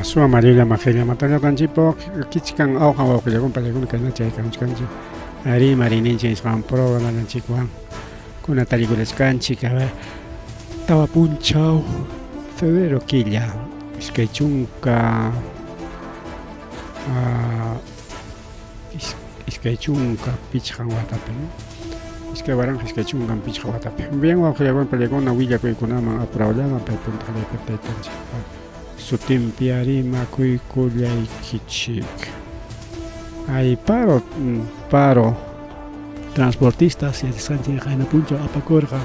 Aswan Mariela Majelia Matalloqanchikpaq kichkan awqan wawqillakuna pallaykuna kayna chaykamuchkanchik rimarininchik nisqan programanchikwan kuna tarikullachkanchik a ver tawa punchaw febrero killa 20 25 watapi 2025 watapi bien wawqillakuna pallaykuna willakuykunaman apurawllaman pay puntaqllaypi taytanchikpa sutinpi arimakuykullaykichik hay paro paro transportistas yachasqanchik qayna punchaw apakurqa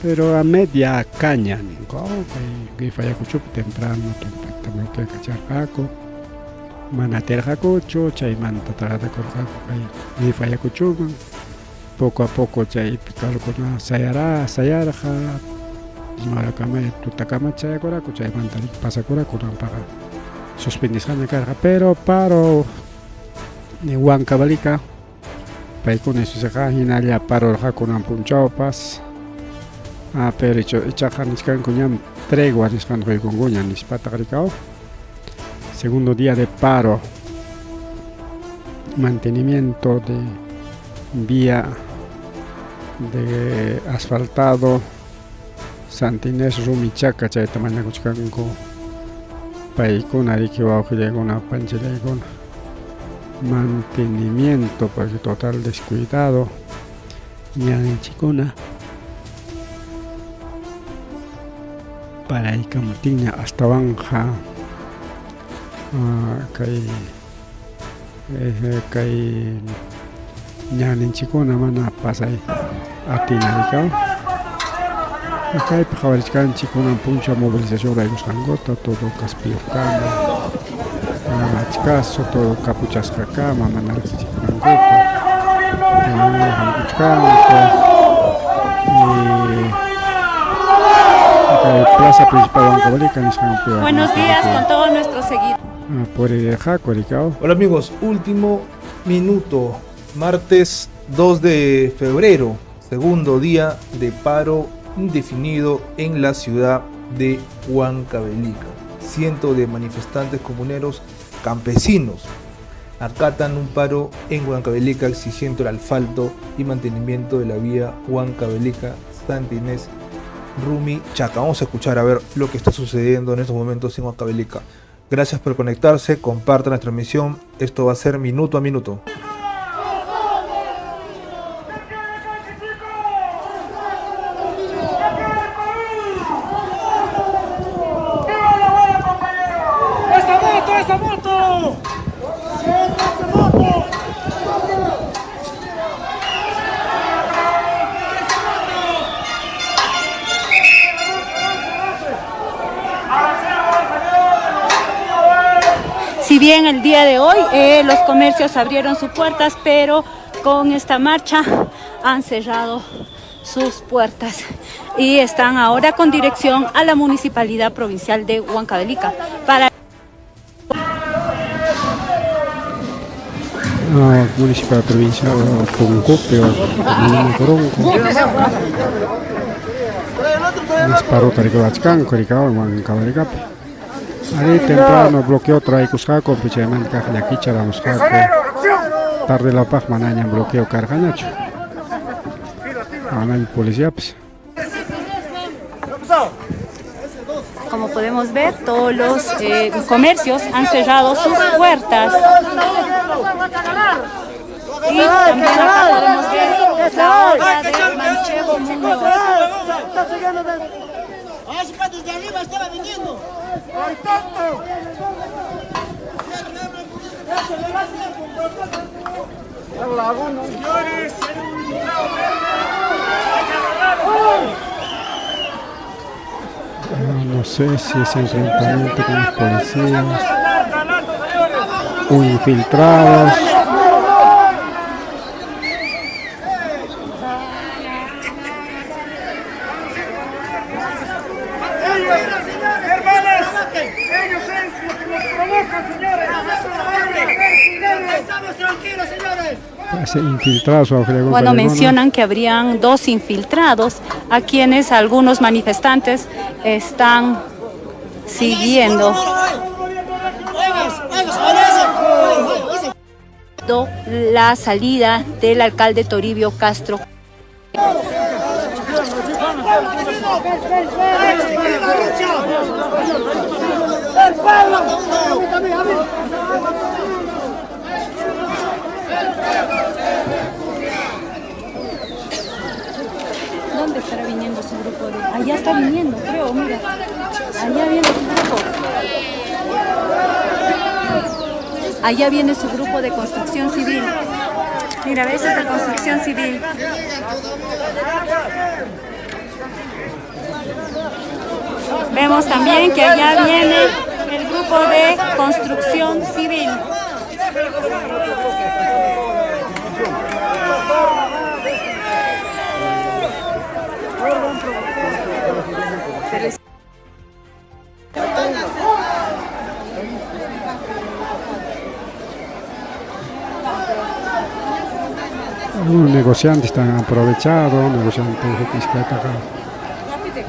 pero a media caña ninku kay Grifa Ayacuchopi temprano tumpata bloqueo kacharqaku mana atirqakuchu chaymanta tratakurqaku kay Grifa Ayacuchoman poco a poco chaypi carrokuna sayara sayarqa imarakama tutakama chayakuraku chaymanta pasakuraku kunanpaqa suspendisqaña karqa pero paro Huancavelica paykuna isusqa hinalla parurqaku kunan punchawpas ah, pero ichaqa nichkanku ñam tregua nisqan quykunkuña nispataq rikaw segundo día de paro mantenimiento de vía de asfaltado Santa Inés Rumichaca chayta mañakuchkanku paykuna riki wawqillaykuna panchillaykuna mantenimiento porque total descuidado ñanninchikkuna paraykamuptinña astawanqa kay kay ñanninchikkuna mana pasay atina rikaw kaypi qhawarichkanchik kunan punchaw movilización ruraykusqankuta todo kaspiyuqkama achkasu todo kapuchasqakama mana riqsichikunankupaq hampuchkanku kay plaza principal Huancavelica nisqanpi. Buenos días con todos nuestros seguidores. Purirqaku rikaw. Hola amigos, último minuto, martes 2 de febrero, segundo día de paro indefinido en la ciudad de Huancavelica. Cientos de manifestantes comuneros campesinos acatan un paro en Huancavelica exigiendo el asfalto y mantenimiento de la vía Huancavelica Santa Inés Rumi Chaca. Vamos a escuchar a ver lo que está sucediendo en estos momentos en Huancavelica. Gracias por conectarse, compartan la transmisión. Esto va a ser minuto a minuto. ¡Esa moto, esa moto! ¡Esa moto! Si bien el día de hoy los comercios abrieron sus puertas, pero con esta marcha han cerrado sus puertas y están ahora con dirección a la Municipalidad Provincial de Huancavelica para Municipal Provincial punkupi Coronco parota rikuwachkanku rikawan Huancavelicapi arí temprano bloqueo traykusqaku chaymanta kaq llakicha ramusqaku tarde lawpaq manaña bloqueo karqañachu manaña policiapas. Como podemos ver, todos los comercios han cerrado sus puertas. Y también acá podemos ver la obra de Manchego Muñoz. No sé si es enfrentamiento con los policías o infiltrados. Ellos es lo que nos provocan, señores. Estamos tranquilos, señores. Parece infiltrados. Bueno, mencionan que habrían dos infiltrados a quienes algunos manifestantes están siguiendo. visto la salida del alcalde Toribio Castro. ¿Dónde estará viniendo su grupo? De... Allá está viniendo, creo, mira. Allá viene su grupo. Allá viene su grupo de construcción civil. Mira, ves es de construcción civil. Vemos también que allá viene el grupo de construcción civil. Algunos negociantes están aprovechados, negociantes hukisqataqa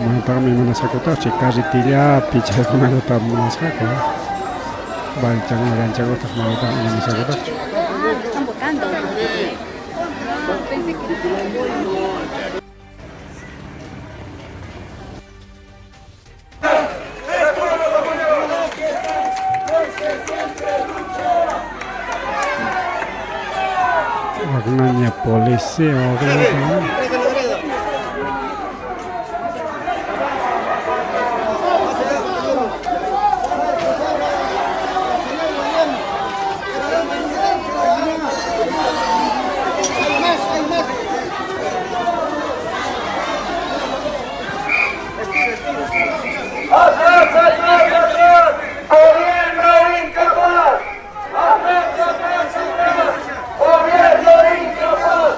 manataqmi munasqakutaqchu carretillapi chaykunallata munasqaku balchakuna ranchakutaq manataqmi munasqakutaqchu. Están votando. Pensé que... Waknaña policía waknaña. ¡Atrás, atrás, atrás! ¡Gobierno incapaz! ¡Atrás, atrás, atrás! ¡Gobierno incapaz!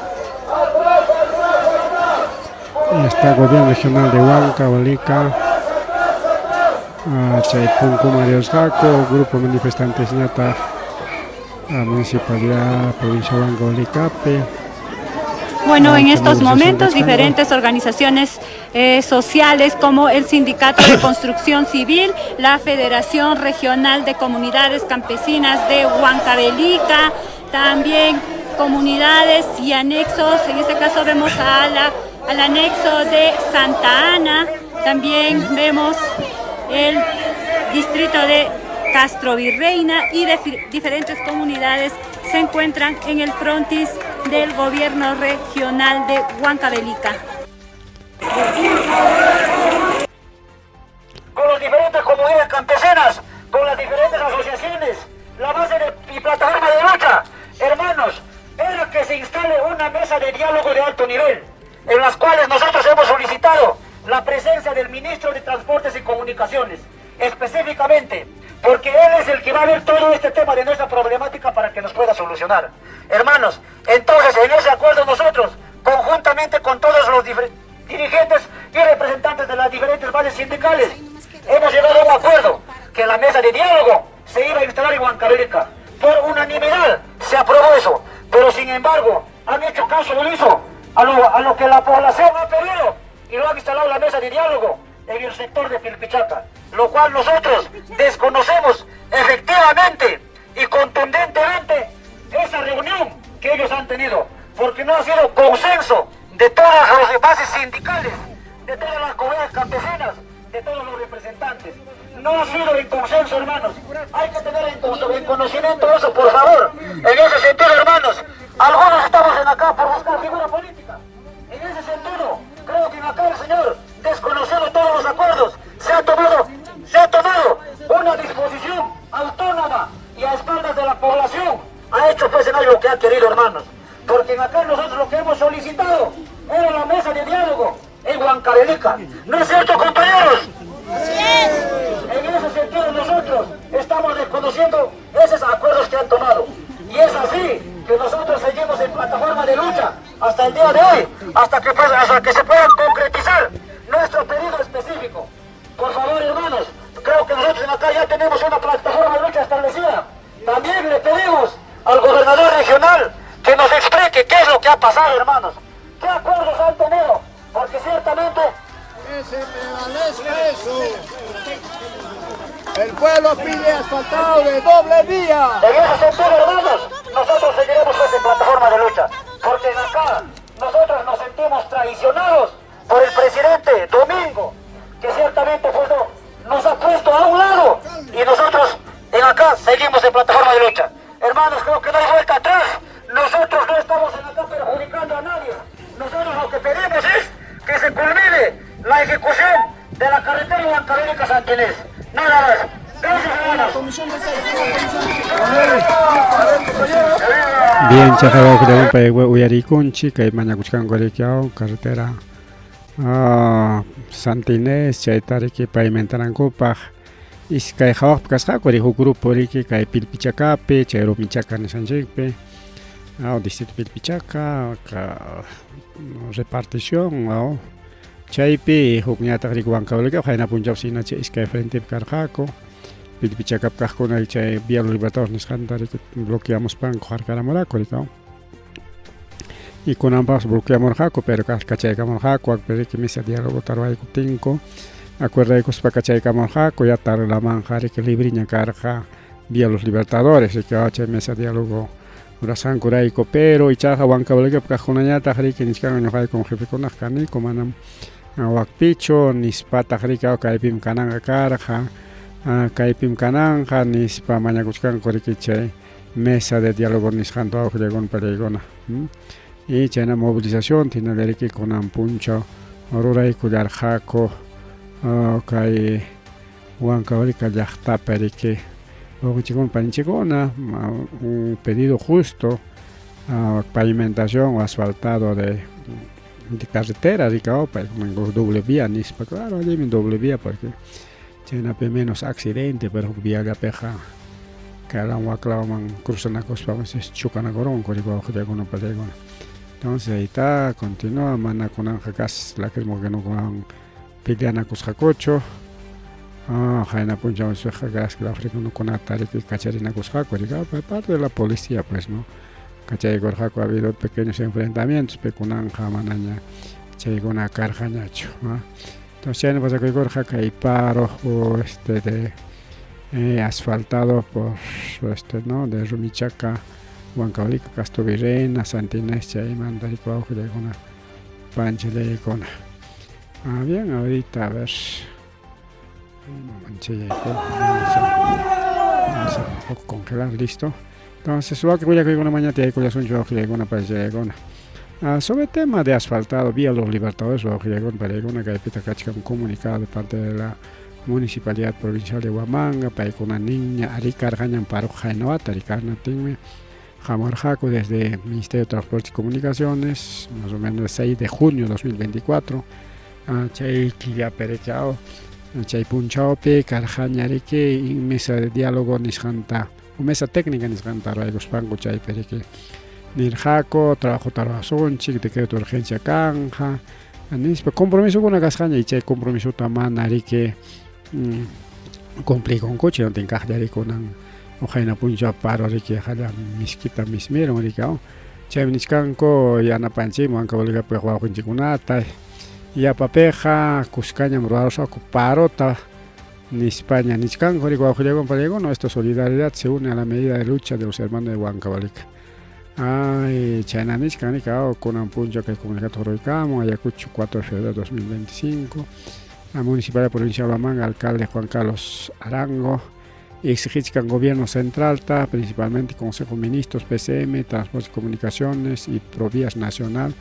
¡Atrás, atrás, atrás! Está gobierno regional de Huancavelica, chay punkuman riusqaku, grupo manifestantes ñataq municipalidad provincia de Huancavelicapi. Bueno, en Ah, estos movilización momentos kachkanku. diferentes organizaciones sociales como el Sindicato de Construcción Civil, la Federación Regional de Comunidades Campesinas de Huancavelica, también comunidades y anexos, en este caso vemos a al anexo de Santa Ana, también vemos el distrito de Castrovirreyna y de diferentes comunidades se encuentran en el frontis del gobierno regional de Huancavelica. Con las diferentes comunidades campesinas, con las diferentes asociaciones, la base de, y plataforma de lucha, hermanos, era que se instale una mesa de diálogo de alto nivel, en las cuales nosotros hemos solicitado la presencia del ministro de Transportes y Comunicaciones, específicamente, porque él es el que va a ver todo este tema de nuestra problemática para que nos pueda solucionar. Hermanos, entonces en ese acuerdo nosotros, conjuntamente con todos los dirigentes y representantes de las diferentes bases sindicales, hemos llegado a un acuerdo que la mesa de diálogo se iba a instalar en Huancavelica. Por unanimidad se aprobó eso, pero sin embargo han hecho caso omiso a lo que la población ha pedido y lo han instalado la mesa de diálogo en el sector de Pilpichaca, lo cual nosotros desconocemos efectivamente y contundentemente esa reunión que ellos han tenido, porque no ha sido consenso de todas las bases sindicales, de todas las comunidades campesinas, de todos los representantes. No ha sido en consenso, hermanos. Hay que tener en conocimiento eso, por favor. En ese sentido, hermanos, algunos estamos en acá por buscar figura política. En ese sentido, creo que en acá el señor, desconociendo todos los acuerdos, se ha tomado una disposición autónoma y a espaldas de la población ha hecho pues en algo que ha querido, hermanos. Porque en acá nosotros lo que hemos solicitado era la mesa de diálogo en Huancavelica. ¿No es cierto, compañeros? Así es. En ese sentido nosotros estamos desconociendo esos acuerdos que han tomado. Y es así que nosotros seguimos en plataforma de lucha hasta el día de hoy, hasta que se pueda concretizar nuestro pedido específico. Por favor, hermanos, creo que nosotros en acá ya tenemos una plataforma de lucha establecida. También le pedimos al gobernador regional que nos explique qué es lo que ha pasado, hermanos. ¿Qué acuerdos han tenido? Porque ciertamente... Que se prevalezca eso. El pueblo pide asfaltado de doble vía. En ese sentido, hermanos, nosotros Nosotros seguiremos pues en plataforma de lucha, porque acá nosotros nos sentimos traicionados por el presidente Domingo, que ciertamente pues, nos ha puesto a un lado y nosotros en acá seguimos en plataforma de lucha. Hermanos, creo que no hay vuelta atrás. Nosotros no estamos en acá perjudicando a nadie. Nosotros lo que pedimos es que se culmine la ejecución de la carretera Huancavelica-Santa Inés. Nada más. Gracias, hermanos. Bien, chaqay uyarikunchik kay mañakuchkanku carretera Santa Inés chayta riki pavimentanankupaq iskay hawaqpi kasqaku huk grupo riki kay Pilpichakapi chay Rumichaka nisqanchikpi distrito Pilpichaka repartición chaypi hukñataq riki Huancavelica qayna punchawsi hina chay iskay frentepi karqaku Pilpichakapi kaqkuna chay Vía Los Libertadores nisqanta riki bloqueamuspanku harkaramurqaku riki y kunanpas bloqueamurqaku pero kachaykamurqaku riki mesa dialogota ruwaykuptinku acuerdaykuspa kachaykamurqaku ya Tarlamanqa riki libriña karqa Vía Los Libertadores riki chay mesa diálogo rurasqankurayku pero ichaqa Huancavelicapi kaqkunañataq riki nichkanku ñuqayku jefekunaq kaniku manam wakpichu nispataq riki kaypim kananqa karqa kaypim kananqa nispa mañakuchkanku riki chay mesa de diálogo nisqanta wawqillakuna pariykuna y chayna movilización hinalla riki kunan punchaw ruraykullarqaku kay Huancavelica llaqtapi riki wawqinchikkuna paninchikkuna un pedido justo pavimentación o asfaltado de carretera riki doble vía nispa claro allinmi doble vía porque chaynapi menos accidente pero huk viallapiqa kaylawan waklawan cruzanakuspa a veces chukanakurunku riki wawqillakuna pariykuna entonces ahí está continúa mana kunanqa gas lacrimógenokunawan peleanakusqakuchu qayna punchaw gas lacrimógenokunata riki kacharinakusqaku riki parte de la policía pues no kachaykurqaku ha habido pequeños enfrentamientos pero kunanqa manaña chaykuna karqañachu entonces chayna pasakuykurqa kay paro de asfaltado por no de Rumichaca Huancavelica Castrovirreyna Santa Inés chaymanta riki wawqillaykuna panchillaykuna bien ahorita a ver vamos a un poco congelar listo entonces wakin willakuykuna mañana tiyaykullasunchik wawqillaykuna panchillaykuna sobre el tema de asfaltado vía Los Libertadores wawqillaykuna pariykuna kaypita kachkan un comunicado de parte de la Municipalidad Provincial de Huamanga paykuna niña rikarqañam paro qaynawata rikarnatinmi hamurqaku desde Ministerio de Transportes y Comunicaciones más o menos el 6 de junio de 2024 chay killapi riki chay punchawpi karqaña riki mesa de diálogo nisqanta o mesa técnica nisqanta ruraykuspanku chaypi riki nirqaku trabajota rurasunchik decreto de urgencia kanja nispa compromisokuna kasqaña y chay compromisota mana riki cumplikunkuchu hinaptin kaqlla kunan qayna punchaw paro riki qalla miskita mismirun riki chaymi nichkanku yanapanchikmi Huancavelicapi wawqinchikkunata yapapiqa kuskañam rurarusqaku parota nispaña nichkanku riki wawqillaykuna pariykuna esto solidaridad se une a la medida de lucha de los hermanos de Huancavelica ay chayna nichkan riki kunan punchaw kay comunicado ruraykamun Ayacucho 4 de febrero de 2025 la Municipalidad Provincial de Huamanga alcalde Juan Carlos Arango exigichkan gobierno central ta principalmente Consejo de Ministros PCM Transportes y Comunicaciones y Provías Nacional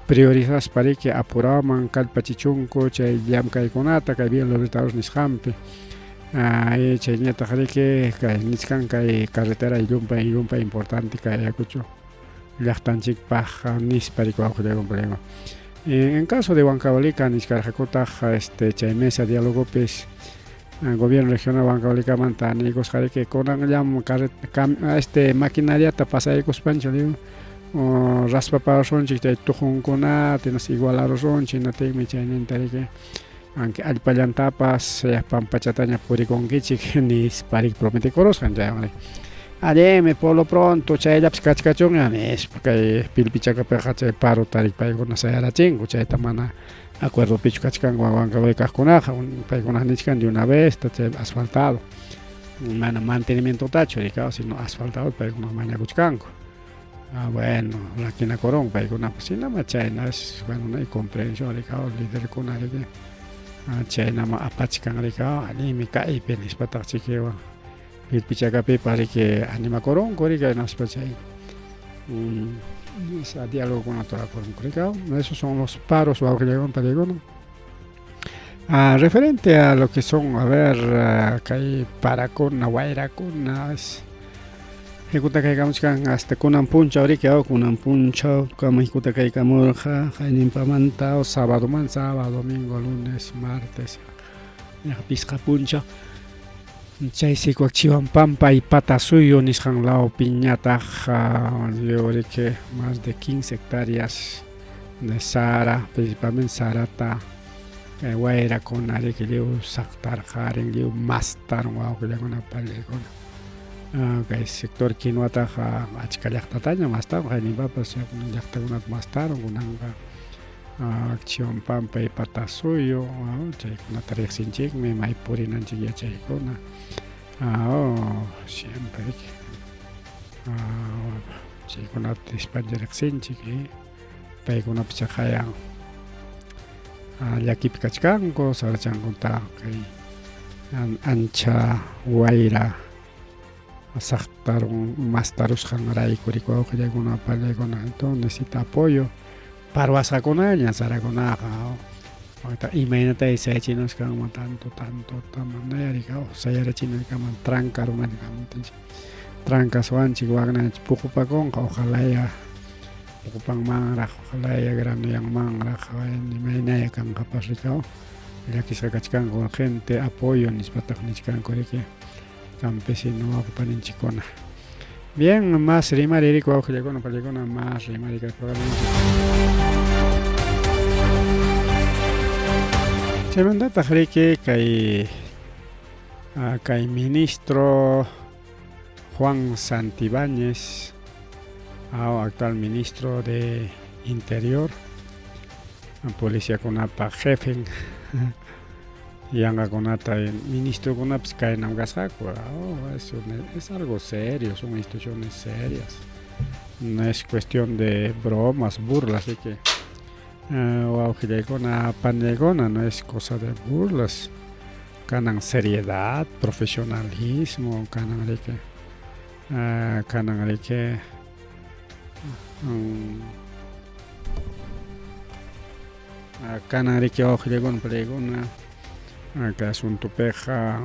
priorizaspa riki apuraman kallpachichunku chay llamkaykunata kay Vía Los Libertadores nisqanpi chayñataq riki kay nichkan kay carretera llumpay llumpay importante kay Ayacucho llaqtanchikpaq nispa riki wawqillaykuna en caso de Huancavelica nichkarqakutaq chay mesa diálogopis gobierno regional Huancavelicamanta niykusqa riki kunanllam maquinariata pasaykuspanchik raspaparusunchik chay tuqunkunata hinaspa igualarusunchik hinaptinmi chayninta riki aunque allpallantapas pampachataña purikunkichik nispa riki prometikurusqan chaywan allinmi por lo pronto chayllapas kachkachunña nispa kay Pilpichakapiqa chay parota riki paykuna sayarachinku chayta mana acuerdopichu kachkanku Huancavelica kaqkunaqa paykuna nichkan de una vez chay asfaltado. Mana mantenimientotachu rikaw, sino asfaltado paykuna mañakuchkanku. Ah, bueno, rakinakurun paykunapas hinama chayna es, bueno, no hay comprensión rikaw liderkuna riki. Ah, chaynama apachkan rikaw, allinmi kaypi nispataq chikiwan Pirpichakapipas riki animakurunku riki hinaspa chay esa diálogokuna rurakurunku rikaw. Esos son los paros wawqillaykuna paniykuna. Ah, referente a lo que son, a ver, kay parakuna, wayrakuna, hikutakaykamuchkan hasta kunan punchaw riki, kunan punchaw kama hikutakaykamurqa qayninpamanta sabadomanta, sábado, domingo, lunes, martes, ñaqa pisqa punchaw. Chaysi Chihuampampa y Patasuyo nisqan lawpiñataq riki más de 15 hectáreas de sara, principalmente sarata wayrakuna riki lliw saqtarqarin, lliw mastarun wawqillakuna pallaykuna. Kay sector kinuataqa achka llaqtataña mastarun, qayninpapas llaqtakunata mastarun, kunanqa Chihuampampa y Patasuyo chaykunata riqsinchikmi, may purinanchik yachaykuna. Siempre chaykunata nispanchik riqsinchik paykunapas chaqayan llakipi kachkanku sarachankuta kay ancha wayra saqtarun mastarusqanrayku riki wawqillaykuna pallaykuna entonces necesita apoyo parwasqakunaña sarakunaqa imaynatay sayachinuskanman tanto tanto manaya riki sayarachinakaman tranca runallakaman trancaswanchik waknanchik puqupakunqa ojalaya puqupanmanraq ojalaya granoyanmanraq imaynaya kanqapas rikaw llakisqa kachkanku urgente apoyo nispataq nichkanku riki campesino wawqi paninchikkuna. Bien, más rimari riki wawqillakuna pallakuna más rimari kay programanchik. Chaymantataq riki kay kay ministro Juan Santibáñez, actual ministro de Interior, policiakunapa jefen yanqakunata ministrokunapas kaynam kasqaku. Oh, eso es algo serio, son instituciones serias. No es cuestión de bromas, burlas, así que wawqillaykuna panillaykuna no es cosa de burlas. Kanan seriedad, profesionalismo, kanan riki kanan riki kanan riki wawqillaykuna panillaykuna kay asuntopiqa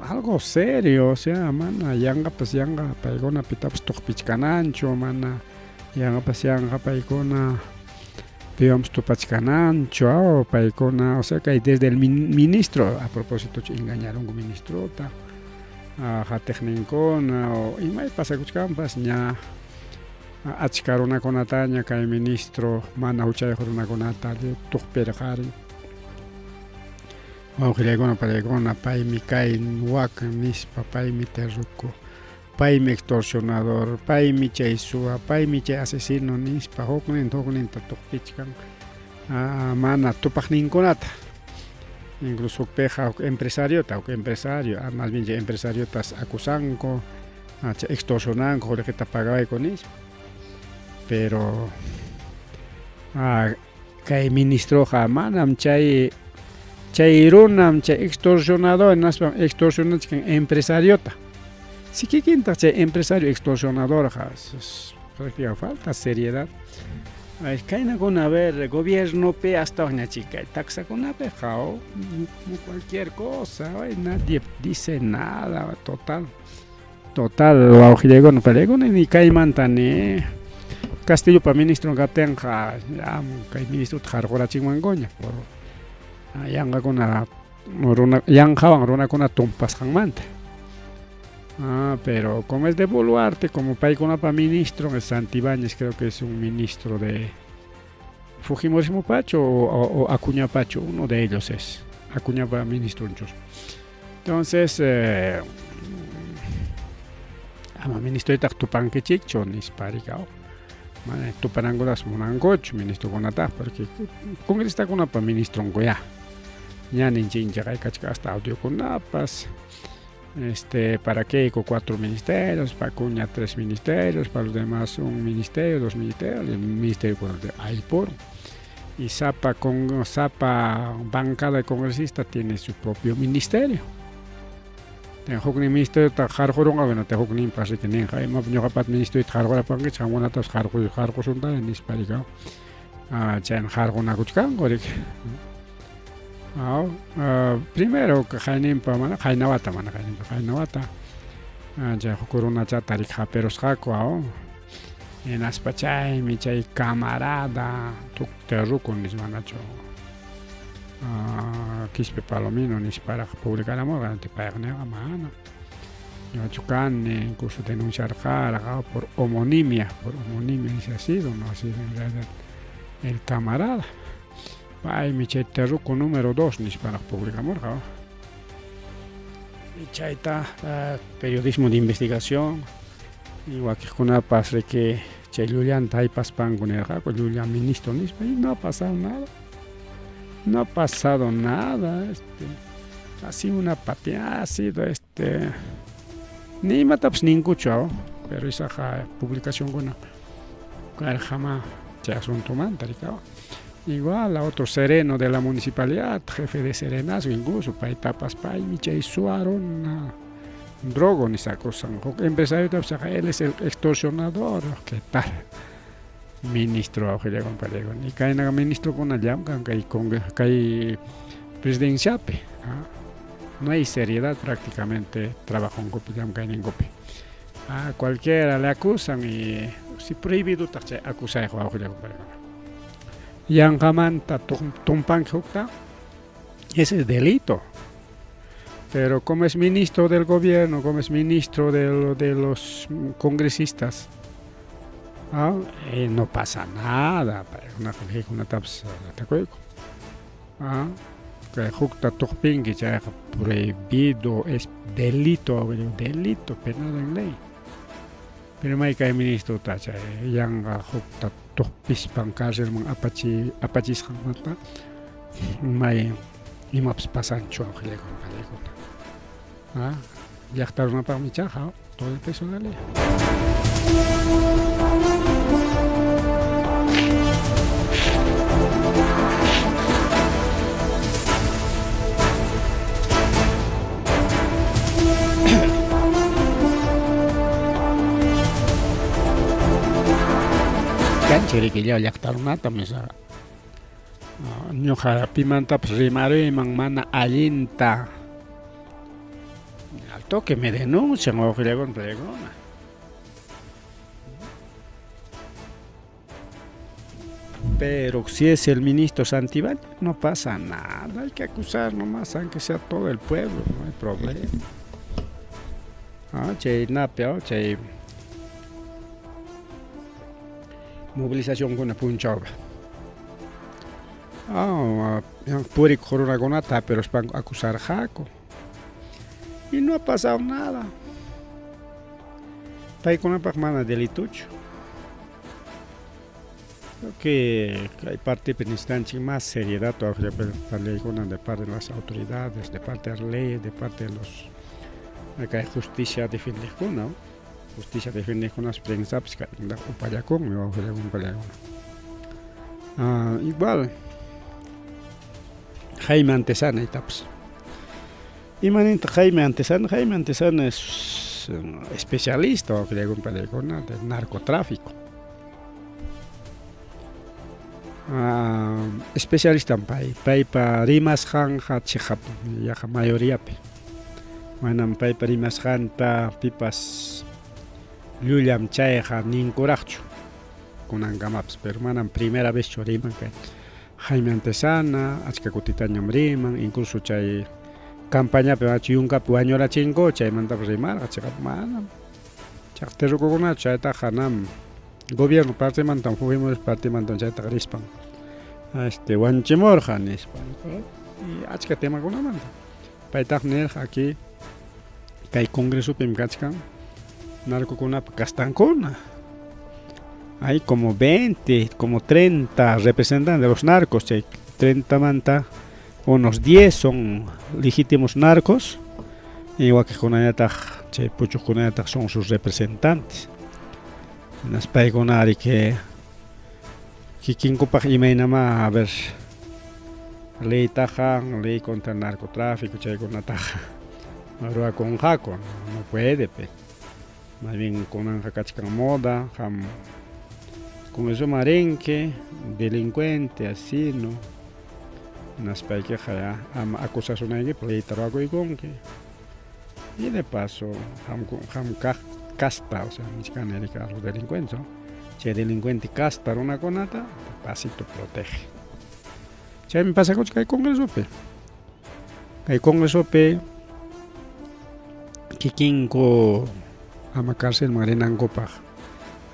algo serio, o sea, mana yanqapas yanqa paykuna pitapas tuqpichkananchu, mana yanqapas yanqa paykuna piwanpas tupachkananchu, paykuna, o sea, kay desde el ministro, a propósito engañarunku ministrota, qatiqninkuna o imay pasakuchkanpas ña achka runakunataña kay ministro mana huchayuq runakunata tuqpirqarin. Wawqillaykuna panillaykuna paymi kay wak nispa paymi terruku paymi extorsionador paymi chay suwa paymi chay asesino nispa hukninta hukninta tuqpichkan mana tupaqninkunata incluso hukpiqa huk empresariota huk empresario más bien chay empresariotas acusanku chay extorsionanku qullqita pagawayku nispa pero kay ministroqa manam chay chay runam chay extorsionador hinaspam extorsionachkan empresariota si kikintaq chay empresario extorsionadorqa práctica falta seriedad. Kaynakuna a ver gobiernopi astawan ñachik taxakunapiqa cualquier cosa nadie dice nada total total wawqillaykuna panillaykuna ni kaymanta ni Castillopa ministron kaptinqa kay ministrota qarqurachinmankuña por yanqakuna runa yanqawan runakuna tumpasqanmanta. Pero como es de Boluarte, como paykunapa ministro es Santibáñez, creo que es un ministro de Fujimorismo Pacho o Acuña Pacho, uno de ellos es Acuñapa ministro. Entonces, ama ministroytaq tupankichikchu nispa rikaw mana tupanankutas munankuchu ministrokunataqa porque congresistakunapa ministronku ya ña ninchikña kachka hasta audiokunapas. Este, para Keiko cuatro ministerios, para Acuña tres ministerios, para los demás un ministerio, dos ministerios, el ministerio ahí por. Y Zapa, con, Zapa bancada de congresista tiene su propio ministerio. Huknin ministerio qarqurunqa, bueno, hukninpas riki ninqa, imapas ñuqapat ministerioyta qarqurapankichik, qamkunatapas qarqusuntaya nispa riki. Chayna qarqunakuchkanku riki. Primero qayninpa mana qayna wata mana qayninpa qayna wata chay huk runachata riki hapirusqaku hinaspa chaymi chay camarada terruco nispa manachu Quispe Palomino nisparaq publicaramurqa payqa nirqa mana ñuqachu kani incluso denunciarqaraq por homonimia dice ha sido no ha sido en realidad el camarada paymi chay terruco número 2 nisparaq publicamurqa y chayta periodismo de investigación y wakiqkunapas riki chay llullanta haypaspanku nirqaku llulla ministro nispa y no ha pasado nada. No ha pasado nada, este, ha sido una pateada, ha sido este, ni imatapas ninkuchu, pero isaqa publicacionkuna karqama chay asuntomanta rikawa. Igual a otro sereno de la municipalidad, jefe de serenazgo incluso, paytapas paymi chay suwaruna drogo nisqakusan, huk empresariotapas él es el extorsionador, ¿qué tal? Ministro y kaynaqa ministrokuna llamk'an kay kay presidenciapi, no hay seriedad prácticamente trabajonkupi llamk'ayninkupi. Cualquiera le acusan y si prohibidotaq chay acusayqa wawqillakuna. Yanqamanta tumpanki hukta, ese es delito. Pero como es ministro del gobierno, como es ministro de los congresistas, no pasa nada. Hukta tuqpinki chayqa prohibido, es delito, delito penado en ley. Pero may kay ministro ta chay yanqa hukta tuqpispan cárcelman apachisqanmanta may imapas pasanchu wawqillaykuna. Llaqta runapaqmi ichaqa todo el peso de la ley. Kanchirikillaw llaqta runata misqa ñuqa pimantapas rimaruyman mana allinta al toque me denuncian wawqillakuna paykuna. Pero si es el ministro Santibáñez, no pasa nada, hay que acusar nomás, aunque sea todo el pueblo, no hay problema. Chay napi, chay movilizacionkuna punchawqa. Purikuq runakunata hapiruspanku acusarqaku. Y no ha pasado nada. Paykunapaq mana delituchu. Creo que hay parte necesitanchik más seriedad leykuna de parte de las autoridades, de parte de las leyes, de parte de los kay justicia defiendeqkuna, justicia defiendeqkunas prensapas upallakunmi wawqillakunapalakuna. Igual Jaime Antesana itapas. Imanintaq Jaime Antesana? Jaime Antesana es especialista wawqillakunapalakuna del narcotráfico. Especialista pay, paypa rimasqanqa chiqap yaqa mayoriapi. Manam paypa rimasqanta pipas llullam chayqa ninkuraqchu kunankamapas, pero manam primera vez chu riman kay Jaime Antesana, achka kutitañam riman, incluso chay campañapi machu yunkapi wañurachinku chaymantapas rimarqa chiqap manam. Chayqa terrukukunachu chaytaqa nam gobierno partemantam Fujimori partemantam chaytaqa rispan este wanchimurqa nispa y achka temakunamanta. Paytaq nirqa aquí kay congresopim kachkan narcokunapa kastankuna. Hay como 20, como 30 representantes de los narcos, chay 30 manta unos 10 son legítimos narcos Y wakiqkunañataq chay puchuqkunañataq son sus representantes. Hinaspa paykuna ariki kikinkupaq imaynamá a ver leytaqa ley contra el narcotráfico chaykunataqa ruwakunqaku no puede pe. Más bien kunanqa kachkan moda qam congresoman rinki delincuente asesino hinaspaykiqa ya ama acusasunaykipaq leyta ruwakuykunki y de paso qam qam kaq casta o sea nichkani riki a los delincuentes no chay delincuente casta runakunata de pasito protege. Chaymi pasakuchkan kay congresopi. Kay congresopi kikinku ama carcelman rinankupaq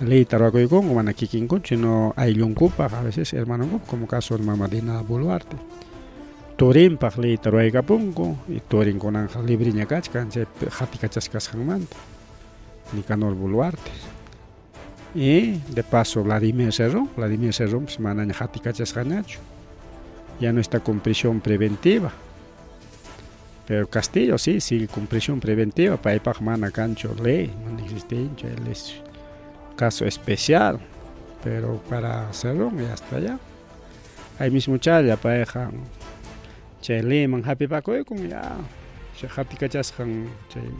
leyta ruwakuykunku mana kikinkuchu sino ayllunkupaq a veces hermanonkupaq como caso de mama Dina Boluarte turinpaq leyta ruwaykapunku y turin kunanqa libreña kachkan chay qatikachasqa kasqanmanta Nicanor Boluarte y de paso Vladimir Cerrón, Vladimir Cerrónpas manaña qatikachasqañachu ya no está con prisión preventiva pero Castillo sí sigue con prisión preventiva paypaq mana kanchu ley mana existinchu él es caso especial pero para Cerrón ya está ya ahí mismo challa payqa chay leyman hap'ipakuykun ya chay qatikachasqan chay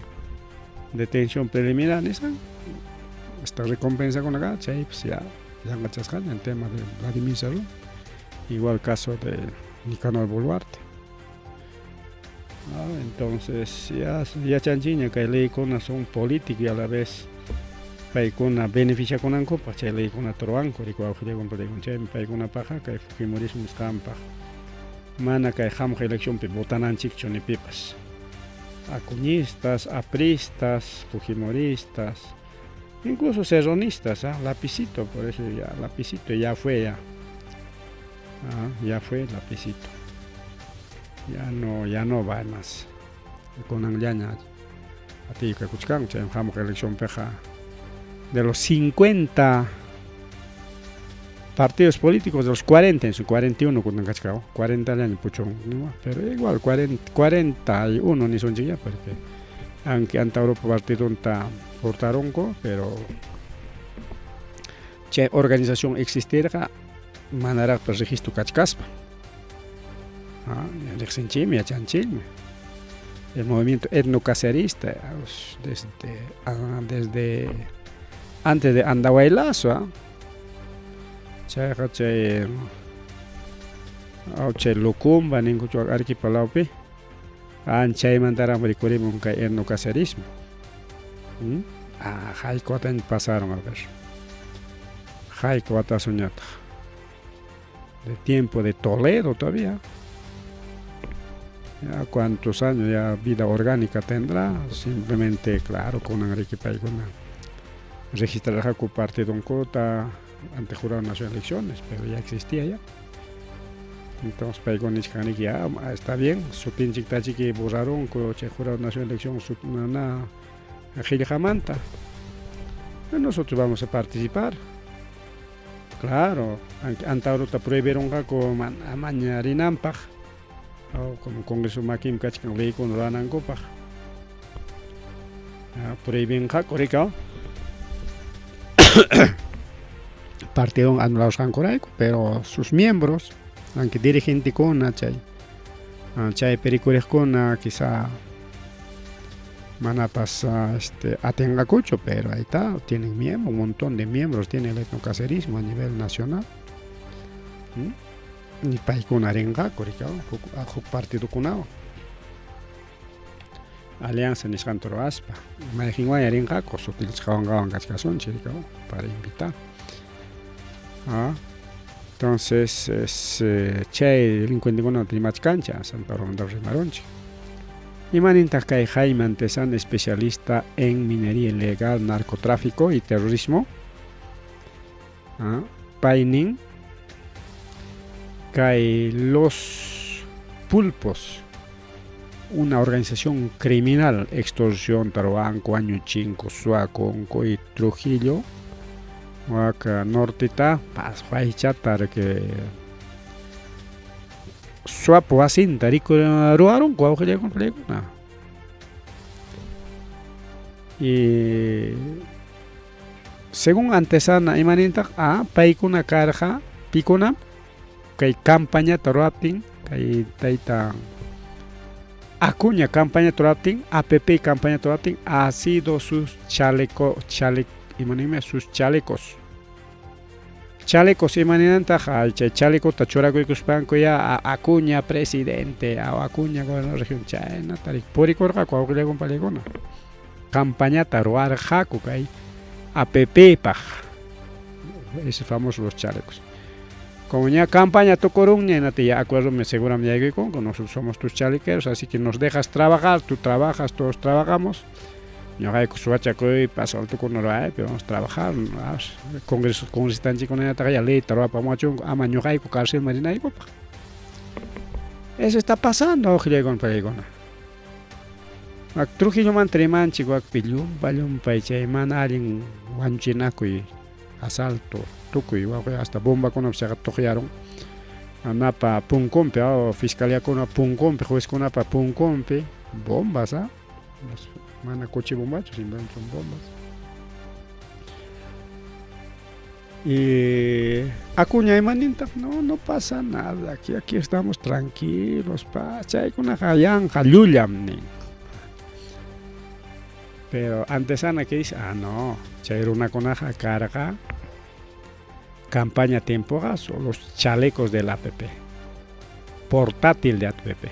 detención preliminar nisqan hasta recompensakuna kan chaypas ya llanqachasqaña el tema de Vladimir Cerrón igual caso de Nicanor Boluarte. Ah, entonces ya yachanchikña kay leykuna son políticos y a la vez paykuna beneficiakunankupaq chay leykunata ruwanku riki wawqillaykunpa chaymi paykunapaqqa kay fujimorismo nisqanpaq mana kay hamuq eleccionpi votananchikchu ni pipas acuñistas, apristas, fujimoristas, incluso cerronistas, ¿ah? Lapicito, por eso ya, lapicito ya fue ya. Ah, ya fue lapicito. Ya no, ya no va más. Kunanllaña atiykakuchkan chay hamuq eleccionpiqa de los 50 partidos políticos, de los 40 en su 41 kunan kachkan, 40 años puchun, pero igual 40, 41 nisunchik ya porque aunque Antauro partidunta hurtarunku, pero chay organización existirqa manaraqpas registro kachkaspa. Ah, riqsinchikmi, yachanchikmi. El movimiento etnocacerista desde, desde antes de Andahuaylazo, ¿ah? Chayqa chay chay Lucumba ninkuchu Arequipa lawpi anchaymantaraqmi rikurimun kay etnocacerismo. ¿Mm? Ah, hayka wataña pasaron, a ver. Hayka watasuñataq. De tiempo de Toledo todavía. Ya cuántos años ya vida orgánica tendrá, simplemente, claro, kunan riki paykuna registrarqaku partidunkuta ante jurado nacional de elecciones, pero ya existía ya. Entonces paykuna nichkaniki ya está bien, sutinchiktachiki borrarunku chay jurado nacional de elección na qillqamanta. Nosotros vamos a participar. Claro, Antaurota prohibirunqaku amaña rinanpaq como Congreso makinpi kachkan leykuna ruranankupaq. Prohibinqaku rika partidon anularusqankurayku, pero sus miembros, aunque dirigentekuna chay chaypi rikuriqkuna quizá manapas este atinqakuchu, pero ahí está, tienen miembros, un montón de miembros tiene el etnocacerismo a nivel nacional. ¿Mm? Y paykuna rinqaku rika huk partidokunawan. Alianza nisqanta ruwaspa mayqinwanya rinqaku sutinchik kachkasunchik rika para invitar. Ah, entonces es chay delincuentekunata rimachkanchik Santa Romanta rimarunchik. Imanintaq kay Jaime Antesana, especialista en minería ilegal, narcotráfico y terrorismo? Ah, paynin kay los pulpos, una organización criminal, extorsión, ruwanku, wañuchinku, suwakunku y Trujillo, waka norteta paswaychata que suwapu wasinta ruwarunku wawqillaykuna. Y según Antesana imanintaq a paykuna karqa pikunam kay campañata ruwaptin kay tayta Acuña campañata ruwaptin APP campañata ruwaptin ha sido sus chaleco chale imaninmi sus chalecos chalecos imaninantaq chay chalecota churakuykuspanku ya Acuña presidente o Acuña gobernador región chaynata purikurqaku wawqillakuna panikuna campañata ruwarqaku kay APP-paq ese famoso los chalecos. Como ya campaña tukurunña, hinata ya acuérdome seguramente yaykuykunku, nosotros somos tus chalequeros, así que nos dejas trabajar, tú trabajas, todos trabajamos. Ñuqayku suwachakuypi asaltokuna ruwaypi vamos a trabajar, congreso congresistanchikkunataqa ya leyta ruwapamuwachunku ama ñuqayku carcelman rinaykupaq. Eso está pasando, wawqillaykuna panikuna. Wak Trujillomanta rimanchik wakpi llumpa llumpay chay mana allin wañuchinakuy asalto tukuy wawqi hasta bombakunapas chayqa tuqyarun napa punkunpi fiscaliakuna punkunpi juezkunapa punkunpi bombas a mana coche bombachu simplemente son bombas. Y Acuña imanintaq no no pasa nada aquí aquí estamos tranquilos pa chaykunaqa yanqa llullam nin. Pero Antesana que dice, ah no, chay runakunaqa karqa campaña tiempoqa son los chalecos del APP, portátil de APP.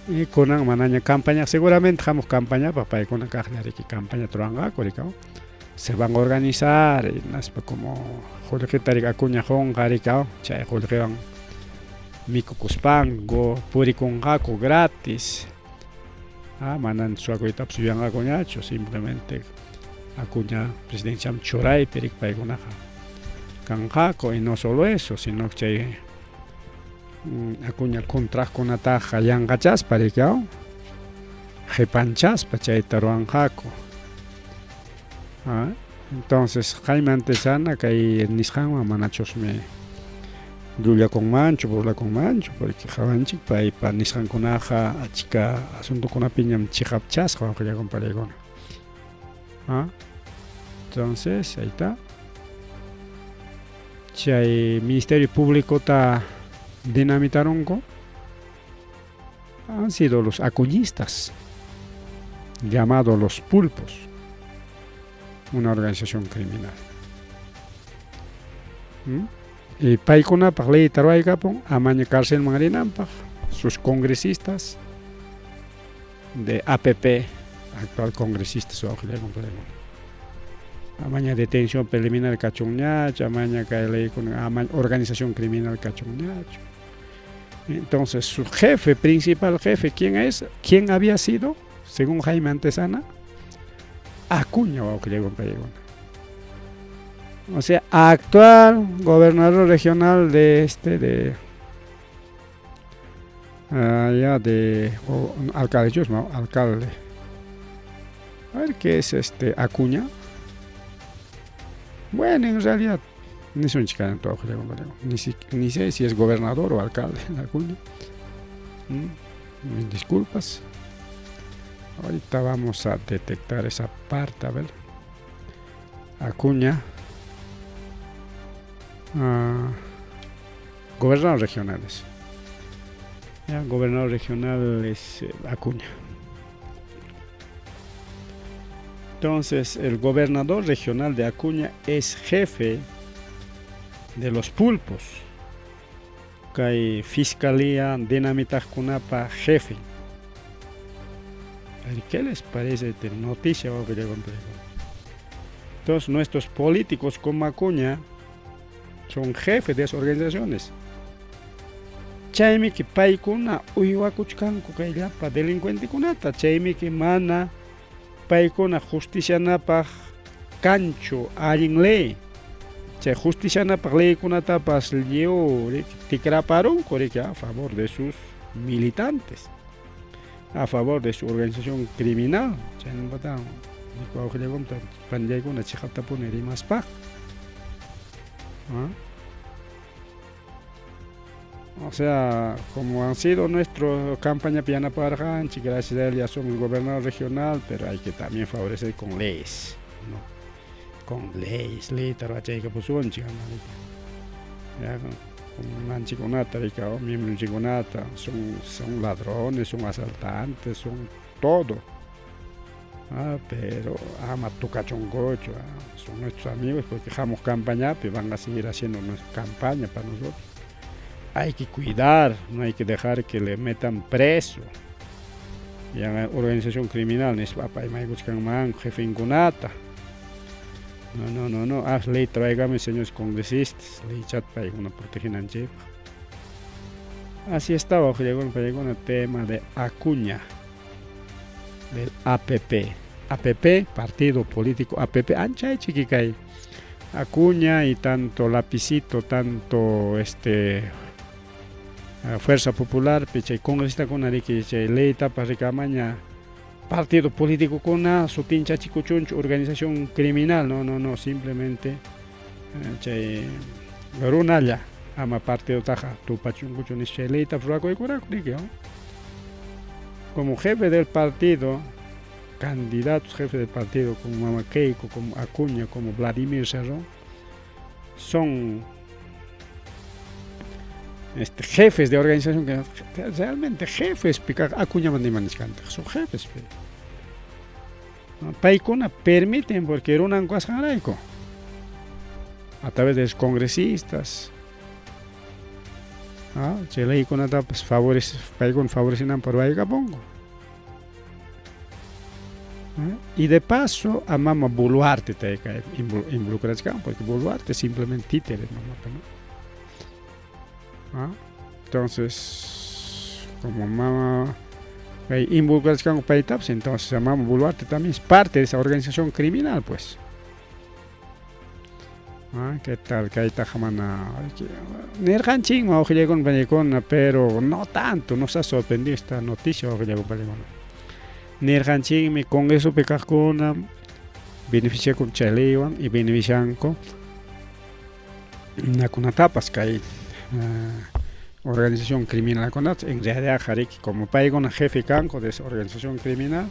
Y kunan manaña campaña, seguramente hamuq campañapaq paykuna kaqlla riki campaña ruwanqaku riki se van a organizar hinaspa como qullqita riki Acuña qunqa riki chay qullqiwan mikukuspanku purikunqaku gratis. Ah, manan suwakuytapas yuyanqakuñachu, simplemente Acuña presidenciaman churaypi riki paykunaqa kanqaku y no solo eso, sino chay Acuña contraqkunataqa yanqachaspa riki qhipanchaspa chayta ruwanqaku. Ah, entonces Jaime Antesana kay nisqanwan manachusmi llullakunmanchu, burlakunmanchu, porque qawanchik paypa nisqankunaqa achka asuntokunapiñam chiqapchasqa wawqillakuna paniykuna. Ah, entonces ahí está. Chay Ministerio Públicota dinamitarunku han sido los acuñistas, llamados los pulpos, una organización criminal. Y paykunapaq leyta ruwaykapun amaña carcelman rinanpaq sus congresistas de APP, actual congresista amaña detención preliminar kachunñachu, amaña kay leykuna, ama organización criminal kachunñachu. Entonces, su jefe, principal jefe, ¿quién es? ¿Quién había sido? Según Jaime Antesana, Acuña wawqillakuna. O sea, actual gobernador regional de este, de allá de alcalde Chusma, alcalde. A ver qué es este Acuña. Bueno, en realidad, ni soy chica ni, ni sé si es gobernador o alcalde Acuña. Mis disculpas. Ahorita vamos a detectar esa parte, a ver. Acuña. Gobernadores regionales. Ya, gobernador regional es Acuña. Entonces, el gobernador regional de Acuña es jefe de los pulpos. Kay fiscalía dinamitaqkunapa jefe. ¿Qué les parece esta noticia? Entonces, nuestros políticos como Acuña son jefes de esas organizaciones. Chaymi paykuna uywakuchkanku kay llapa delincuentekunata chaymi mana paykuna justicianapaq kanchu allin ley chay justicianapaq leykunatapas lliw tikraparunku riki a favor de sus militantes, a favor de su organización criminal. Chaynapatan wawqillakunata panillaykuna chiqaptapuni rimaspaq. O sea, como han sido nuestro campaña yanaparqanchik, gracias a él ya somos gobernador regional, pero hay que también favorecer con leyes, ¿no? Con leyes, leyta ruwachaykapusunchik, ya, como nanchikunata, miembronchikunata, son, son ladrones, son asaltantes, son todo. Ah, pero ama tukachunkuchu, ah, son nuestros amigos porque hamuq campañapi van a seguir haciendo nuestra campaña para nosotros. Hay que cuidar, no hay que dejar que le metan preso. Ya organización criminal nispa apaymaykuchkanmanku jefenkunata. No, no, no, no, haz ley, tráigame señores congresistas, ley chat paykuna protegenanchikpaq. Así estaba, llegó tema de Acuña, del APP. APP, Partido Político APP, ancha chiquicay. Acuña y tanto Lapicito, tanto este Fuerza Popular, pichay congresista kuna riki chay ley tapa rikamaña partido político kuna sutincha chikuchunchu organización criminal, no, no, no, simplemente chay runalla ama partido taja tupachunkuchu nispa chay leyta rurakuykuraqu riki, ¿no? Como jefe del partido, candidatos jefe del partido como Mama Keiko, como Acuña, como Vladimir Cerrón, son jefes de organización que realmente jefes, Acuña son jefes. Paykuna permiten porque runan kasqanrayku a través de los congresistas. ¿Ah? Chay leykunatapas favorece, paykuna favorecenanpaq ruwaykapunku. ¿Ah? Y de paso a Mama Boluarte tayka involucrachkan, porque Boluarte simplemente títere mamapa, ¿no? ¿Ah? Entonces, como mama involucrachkanku paytapas, entonces a Mama Boluarte también es parte de esa organización criminal, pues. ¿Ah? ¿Qué tal? Kaytaqa mana nirqanchikman wawqillaykuna pañaykuna, pero no tanto, nos ha sorprendido esta noticia wawqillaykuna pañaykuna. Nirqanchikmi congresopi kaqkuna beneficiakun chay leywan y beneficianku nakunatapas kay organización criminalkunata. En realidad riki como paykuna jefe kanku de esa organización criminal,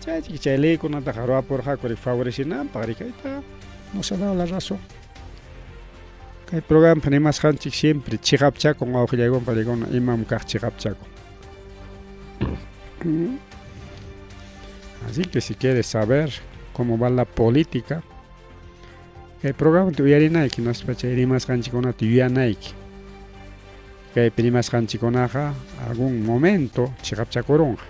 chaychik chay leykunataqa ruwapurqaku favorecenanpaq riki, ahí nos ha dado la razón. Kay programa rimasqanchik siempre chiqapchakun wawqillaykuna pañaykuna, imam kaq chiqapchakun. Así que si quieres saber cómo va la política, kay programa uyarinayki, hinaspa chay rimasqanchikkunata yuyanayki. Kaypi rimasqanchikkunaqa algún momento chiqapchakurunqa.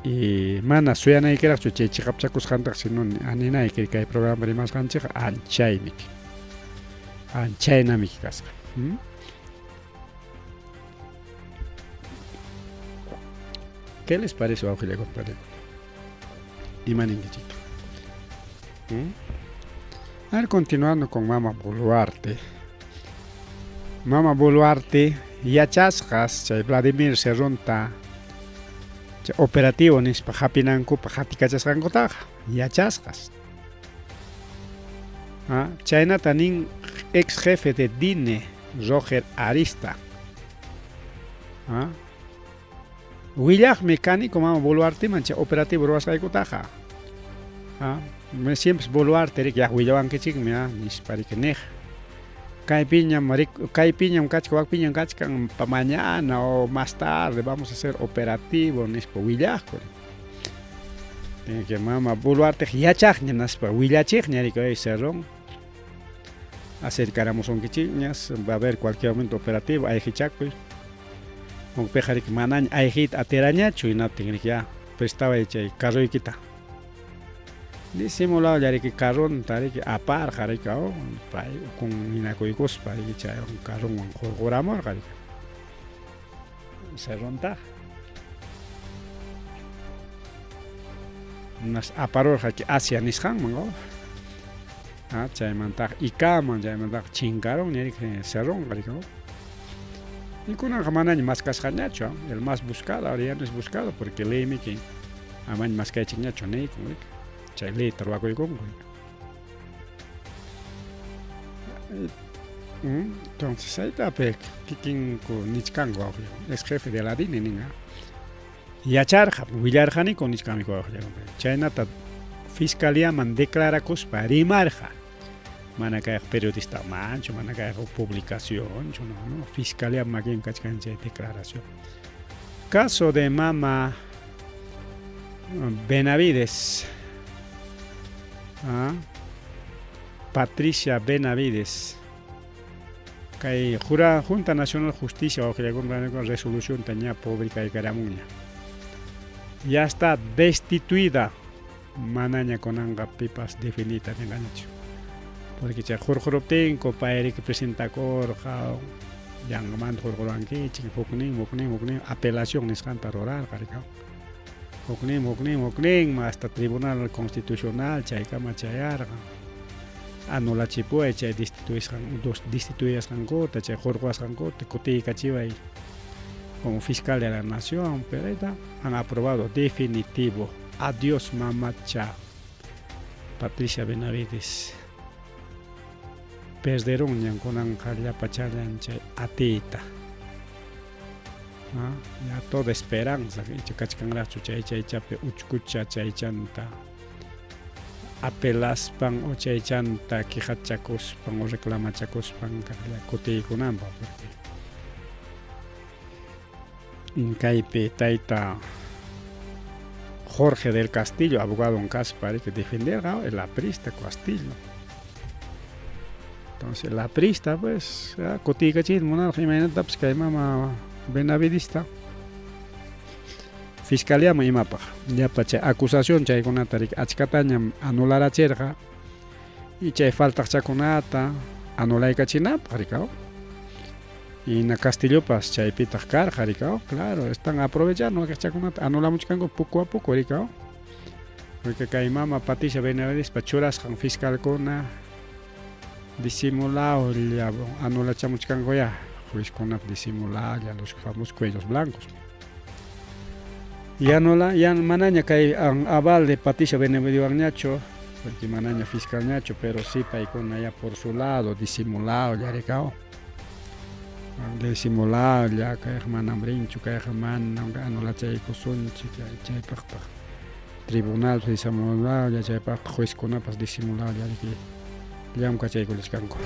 Y mana suyanaykiraqchu chay chiqapchakusqantaqa, sino aninayki kay programa rimasqanchikqa anchaymiki. Anchaynamiki kasqa. ¿Qué les parece, wawqillaykuna pañaykuna? Ima ninkichikta? A ver, continuando con Mama Boluarte. Mama Boluarte yachasqas chay Vladimir Cerronta chay operativo nispa hapinankupaq hatikachasqankutaqa yachasqas. Ah, chaynata nin ex jefe de DINE, Roger Arista. Ah, willaqmi kaniku Mama Boluarteman chay operativo ruwasqaykutaqa. Ah, me siempre Boluarte riki ya willawankichikmi, ah, nispa riki niq. Kaypiñam kaypiñam kachkan, wakpiñam kachkan, pa mañana o más tarde vamos a hacer operativo nispa willaqku. Tiene que Mama Boluarte yachaqña naspa willachiqña riki, ay Cerrón. Acercaramusunkichikñas, va a haber cualquier momento operativo, ayqichakuy. Hukpiqa riki manaña ayqiyta atirañachu, hinaptin riki ya prestaba chay carroykita. Disimulado riki carronta riki aparqa riki, oh, pay ukun hinakuykuspa riki chay carronwan hurquramurqa riki. Cerrontaqa. Nas aparurqa Asia nisqanman, oh. Ah, chaymantaqa Icaman, chaymantaqa chinkarunña riki Cerronqa riki, oh. Y kunanqa manaña maskasqañachu, el más buscado, ahora ya no es buscado porque leymiki amaña maskaychikñachu niykun riki. Chay leyta ruwakuykunku. Entonces ahí kikinku nichkanku ex jefe de la DINE nin yacharqa willarqaniku nichkanmiku chaynata fiscaliaman declarakuspa rimarqa mana kayqa periodista manchu mana kayqa publicacionchu no, no fiscalía makin kachkan chay declaración. Caso de mama Benavides, Patricia Benavides, kay jura Junta Nacional Justicia resolución ña publicaykaramunña, ya está destituida, manaña kunanqa pipas definita ninqañachu, porque chay hurquruptinku payriki presentakurqa yanqamanta hurquruwankichik huknin huknin huknin apelación nisqanta rurarqa rika huknin huknin huknin hasta Tribunal Constitucional chaykama chayarqa anulachipuway chay destituisqan destituyasqankuta chay hurquwasqankuta kutiykachiway como fiscal de la nación, pero ahí está, han aprobado definitivo. Adiós mamacha Patricia Benavides. Perderunñan kunanqa llapachallan chay atiyta. Ya toda esperanza icha kachkanraqchu chay chaychapi uchkucha chaychanta apelaspan o chaychanta quejachakuspan o reclamachakuspan kaqlla kutiykunanpaq, porque kaypi tayta Jorge del Castillo, abogado en kaspa, que defenderqa el aprista Castillo. Entonces el aprista pues kutiykachiyta munarqa imaynatapas kay mama Benavidista fiscaliaman imapaq llapa chay acusación chaykunata riki achkatañam anularachirqa y chay faltaqchakunata anulaykachinapaq rikaw. Y na Castillopas chaypitaq karqa rikaw, claro, están aprovechando wakiqchakunata anulamuchkanku poco a poco rikaw. Porque kay mama Patricia Benavidespa churasqan fiscalkuna disimulado anulachamuchkanku ya juezkunap disimulado ya los famosos cuellos blancos. Ya no la, ya manaña kay aval de Patricia Benavideswanñachu, porque manaña fiscalñachu, pero sí paykuna ya por su lado disimulado ya rikaw. Disimulado ya kayqa manam rinchu, kayqa manam anulachaykusunchik chaypaqtaq tribunal disimulado ya chaypaqtaq juezkunapas disimulado ya riki llamkachaykullachkanku.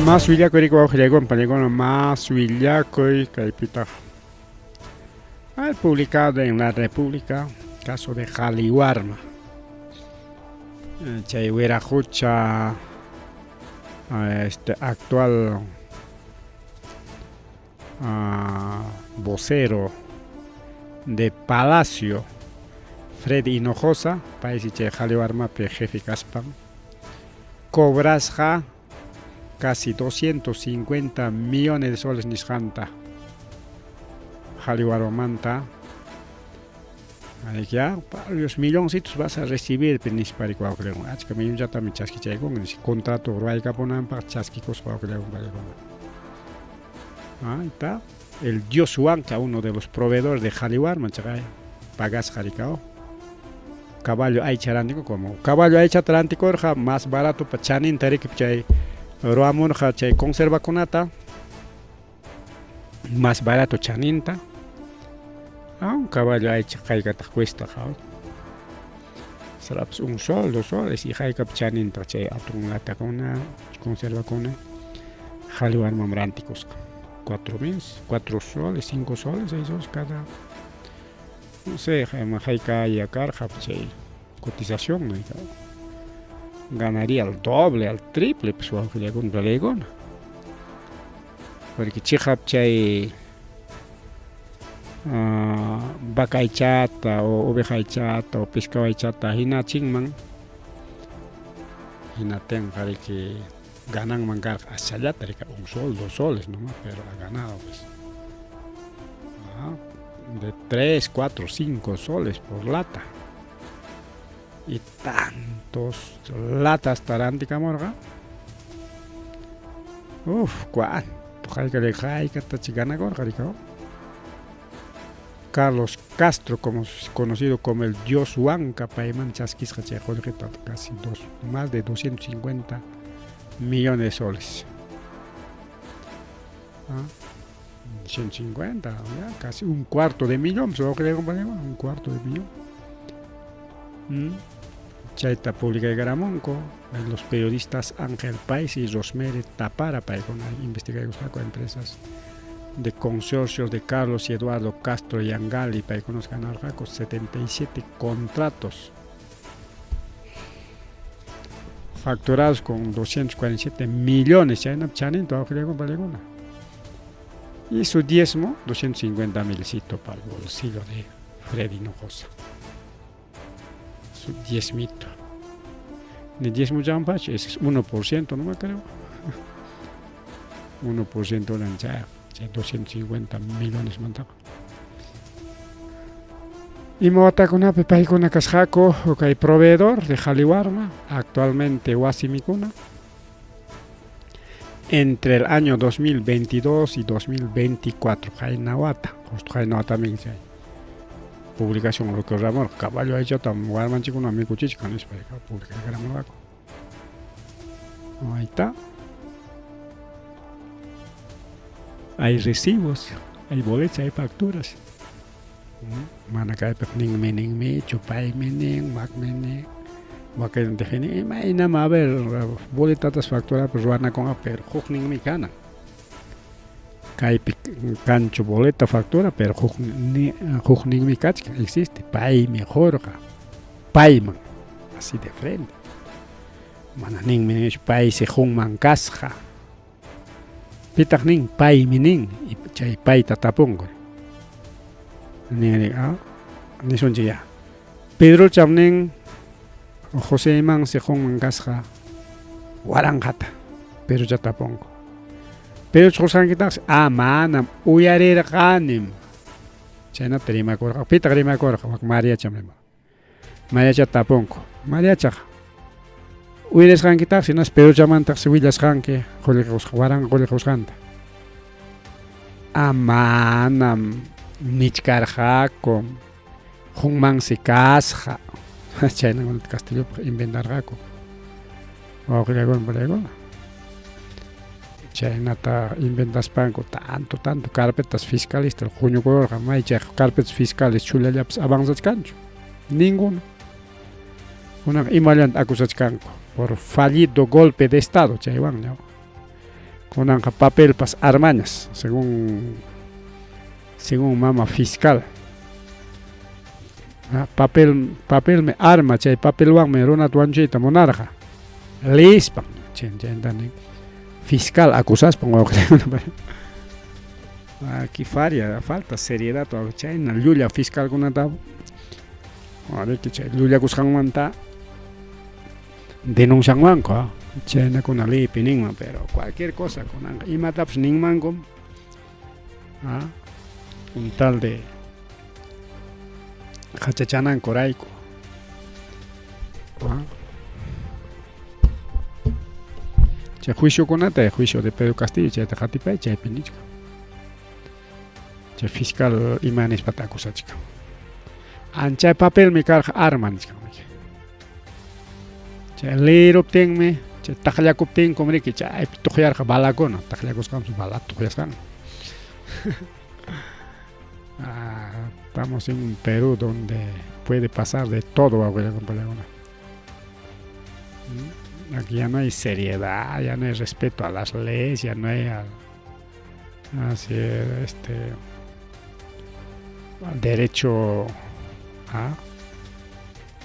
Más willakuy rikuy wawqillaykuwan pañaykuwan más willakuy kaypitaq publicado en La República, caso de Qaliwarma. Chay wiraqucha actual vocero de Palacio, Freddy Hinojosa, paysi chay Qaliwarmapi jefe kaspan, cobrasqa casi 250 millones de soles nisqanta Qaliwarmamanta. Ya varios milloncitos vas a recibir nispa wawqillaykuwan achka millonllatami chaskichaykunqa nispa contrato ruwaykapunanpaq chaskikuspa wawqillaykuwan paykuna. Ahí está el Dios Huanca, uno de los proveedores de Qaliwarma, chaqay pagasqa rikaw. Caballo aycha rantiku como caballo aychata rantikurqa más barato pa chaninta riki chay ruwamurqa chay conservakunata más barato chaninta. Un caballo aycha haykataq cuesta. Sarapas un sol, dos soles y haykap chanintaq chay atun latakuna, conservakuna Jaliwarmam rantikusqa. 4000, 4 soles, 5 soles, 6 soles cada no sé, hayka karqa chay cotización, ¿no? Ganaría al doble, al triple, pues wawqillakuna ralaykuna. Porque chiqap chay vaca aychata o oveja aychata o pescado aychata hinachinman hinatinqa riki gananman karqa aschallata rika un sol, dos soles nomás, pero ha ganado pues de 3, 4, 5 soles por lata. Y tantos latas tarantikamurqa. Uf, cuánto hayka haykatachi ganakurqa rika. Carlos Castro, como conocido como el Dios Huanca, payman chaskisqa chay qullqita casi dos, más de 250 millones de soles. ¿Ah? 150, ya, casi un cuarto de millón, un cuarto de millón. Chayta publicaykamunku los periodistas Ángel Pais y Rosemary Tapara paykuna investigakusqaku empresas de consorcios de Carlos y Eduardo Castro Yangali paykunas ganarqaku 77 contratos facturados con 247 millones chayna chaninta paykuna y su diezmo 250 milcito para el bolsillo de Freddy Hinojosa, su diezmito. Ni diezmo champach, ese es 1%, no me creo. 1% eran ya, ya 250 millones mantaqa. Ima watakunapi paykuna kasqaku kay proveedor de Jaliwarma, actualmente Wasimikuna, entre el año 2022 y 2024, qayna wata, justo qayna watami chay publicación lo que ramor caballo aychata warmanchikkuna mikuchichkan nispa publicaykaramurqaku. Ahí está. Hay recibos, hay boletas, hay facturas. Mana kaypiq ninmi ninmichu, paymi nin, wakmi nin, wakin defini imaynam a ver boletatas facturapas ruwanakunqa, pero hukninmi kanan. Kaypi kanchu boleta factura, pero hukninmi kachkan, existe, paymi qurqa, payman, así de frente. Mana ninmi ninchu, paysi qunman kasqa. Pitaq nin, paymi nin, y chay payta tapunku. Nin, nisunchik ya. Pedrocham nin, Joseymansi qunman kasqa waranqata, Pedrocha tapunku. Pedrocha qusqankitaqsi, manam, uyarirqanim. Chaynata rimakurqa. Pitaq rimakurqa? Wak Mariacham rimarqa. Mariacha tapunku. Mariachaqa uyarisqankitaqsi, hinaspa Pedrochamantaqsi willasqanki qullqi qusqa, waranqa qullqi qusqanta. Manam nichkarqaku, qunmansi kasqa. Chaynakunata castellopaq inventarqaku. Wawqillakuna palaykuna. Chaynata inventaspanku tanto tanto carpetas fiscalistas huñukururqa, may chay carpetas fiscales chullallapas avanzachkanchu. Ninguno. Kunanqa imallanta acusachkanku por fallido golpe de estado chaywan ña. Kunanqa papelpas armañas según mama fiscal. Papel papelmi arma, chay papelwanmi runata wañuchiyta munarqa. Lispan chaynata nin fiscal acusaspan wawqillakuna. Aquí faria, falta seriedad, chayna llulla fiscalkunata ariki chay llullakusqanmanta denuncianmanku, chaynakuna leypi ninman, pero cualquier cosa kunanqa imatapas ninmankum con tal de hachachanankurayku. Chay juiciokunata, juicio de Pedro Castillo, chayta qatipay, chaypi nichkan. Chay fiscal ima nispata acusachkan. Anchay papelmi karqa arma nichkan. Chay leeruptinmi, chay taqllakuptinkum riki chaypi tuqyarqa balakuna, taqllakusqanpas bala tuqyasqan. Ah, estamos en un Perú donde puede pasar de todo, wawqillakuna. Aquí ya no hay seriedad, ya no hay respeto a las leyes, ya no hay al, así, este, al derecho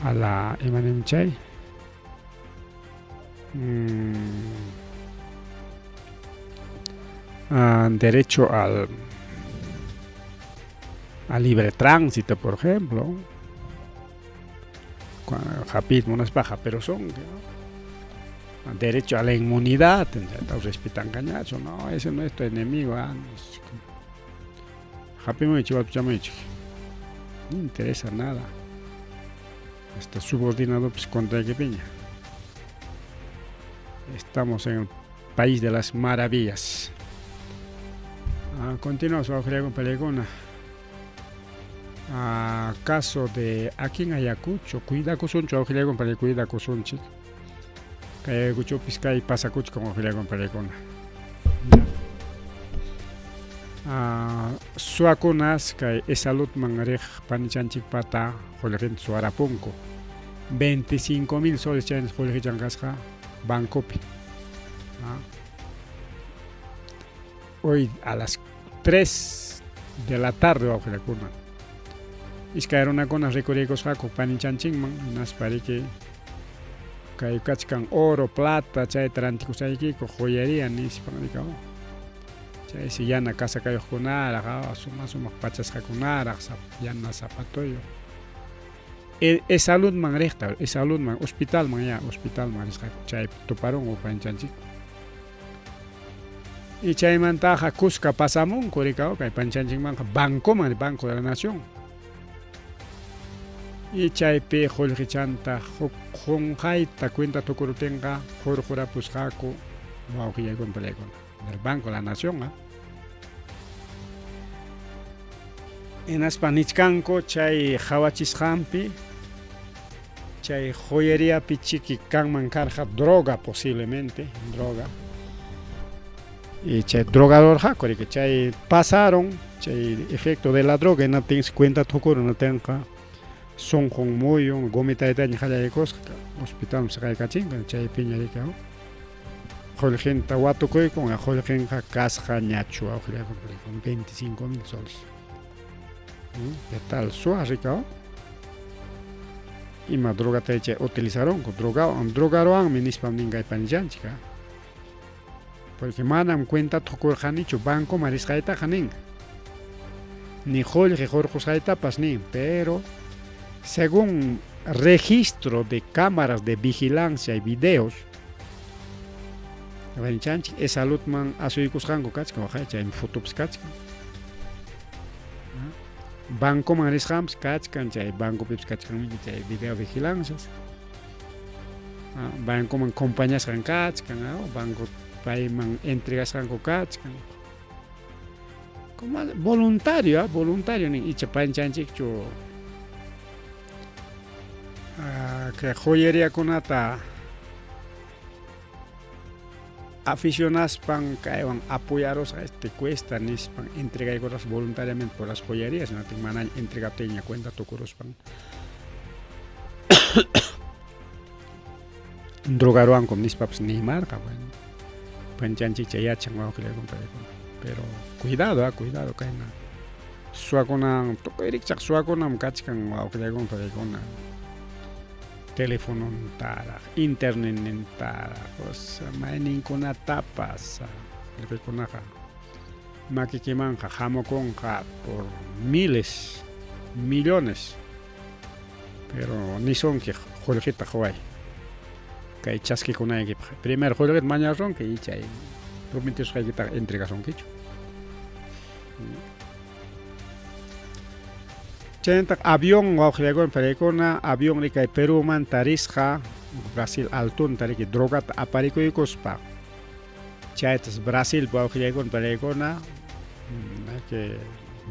a la imanemchay. Derecho al libre tránsito, por ejemplo. Japit munaspaqa, pero son, ¿no? Derecho a la inmunidad, respetan cañacho, no, ese no es tu enemigo, ah, no interesa nada. Está subordinado pues contra que piña. Estamos en el país de las maravillas. Ah, continuamos con Pelegona. Ah, caso de aquí en Ayacucho, cuidakusunchu, wawqillakuna para cuidakusunchik. Kay Ayacuchopis kay pasakuchkan wawqillakuna palikuna. Ah, suwakunas kay EsSaludman riq panichanchikpata qullqinta suwarapunku. 25,000 soles chaynas qullqichan kasqa bancopi. Ah. Hoy a las 3 de la tarde wawqillakuna. Iskay runakuna rikuriykusqaku panichanchikman hinaspa riki kay kachkan oro, plata chayta rantikusaykiku joyería nispa rikaw. Chaysi yana casacayuqkunaraq, suma sumaq pachasqakunaraq, yana zapatoyuq. EsSaludman riqta, EsSaludman, hospitalman ya, hospitalman risqaku, chaypi tuparunku panichanchik. Y chaymantaqa kuska pasamunku rikaw kay panichanchikmanqa bancoman, Banco de la Nación. Y chaypi qullqichanta huk qunqayta cuenta tukuruptinqa hurqurapusqaku wawqillaykuna palaykuna del Banco de la Nación. ¿Ah? Hinaspa nichkanku chay qhawachisqanpi chay joyeriapi chiki kanman karqa droga, posiblemente droga. Y chay drogadorqaku riki chay pasaron chay efecto de la droga hinaptinsi cuenta tukurun hinaptinqa sunqun muyun gomitaytaña qallaykusqa hospitalman siqaykachinqa chaypiña riki qullqinta watukuykun qullqinqa kasqañachu wawqillakuna 25,000 soles. ¿Qué tal suwa rikaw? Ima drogata chay utilizarunku drogaruwanmi nispam nin kay panichanchik, porque manam cuenta tukurqanichu bancoman risqaytaqa nin, ni qullqi hurqusqaytapas nin, pero según registro de cámaras de vigilancia y videos panichanchik EsSaludman asuykusqanku kachkan waqay chaymi fotopas kachkan. Bancoman risqanpas kachkan, chay bancopipas kachkanmi chay video vigilancias. Bancoman compañasqan kachkan, banco payman entregasqanku kachkan. Como voluntario, voluntario nin icha panichanchikchu kay joyeriakunata aficionaspan kaywan apoyarusqa este cuesta nispan entregaykurqas voluntariamente por las joyerías, hinaptin manaña entregaptinña cuenta tukuruspan drogaruwankum nispapas nimarqa. Bueno, panichanchik yachan wawqillakuna paykuna, pero cuidado, cuidado kayna suwakuna tukuy rikchaq suwakunam kachkan wawqillakuna paykuna, telefonontaraq, internetnintaraq, osea mayninkunatapas qullqikunaqa makikimanqa hamukunqa por miles, millones, pero nisunki qullqita quway kay chaskikunaykipaq. Primero qullqita mañasunki y chay prometesqaykitaqa entregasunkichu. Chaynataq avión wawqillakuna paykuna avión rikay Perumanta risqa Brasil altunta riki drogata aparikuykuspa. Chaytas Brasil wawqillaykuna paykuna que